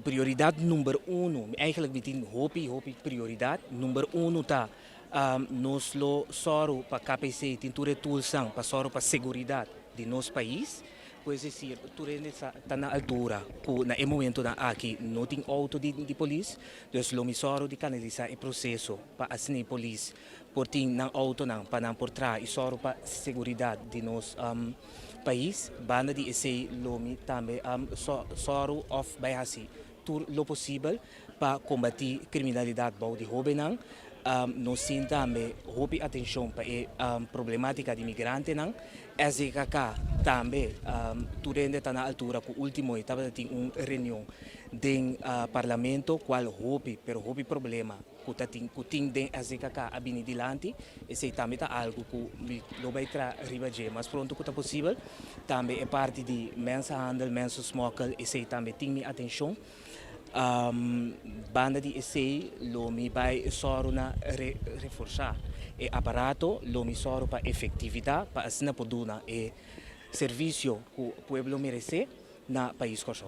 Prioridat number 1, eigenlijk mi tin hopi hopi prioridat. Number 1 ta nos lo sòru pa KPC tin tur e toolsnan pa sòru pa seguridat di nos pais. Pues decir, tur hende ta na altura ku na e momentonan aki no tin outo di polis, dus lo mi sòru di kanalisá e proseso pa asina e polis por tin nan outonan pa nan por traha i sòru pa seguridat di nos pais. Banda di esei lo mi tambe sòru òf bai hasi tur lo posibel pa kombatí kriminalidat bou di hóbennan. Nos tin tambe hopi atenshon pa e problemátika di migrantenan. SDKK tambe tur hende ta na altura ku último e tabata tin un reunion den parlamento kual hopi pero hopi problema ku ta tin ku tin den SDKK a bini dilanti. Esei tambe ta algu ku mi lo bai tra riba dje mas pronto ku ta posibel. Tambe e parti di mensenhandel, mensensmokkel, esei tambe tin mi atenshon. Banda di esei lo mi bai sòru na reforsá e aparato, lo mi sòru pa efektividat pa asina por duna e servisio ku pueblo meresé na pais Kòrsou.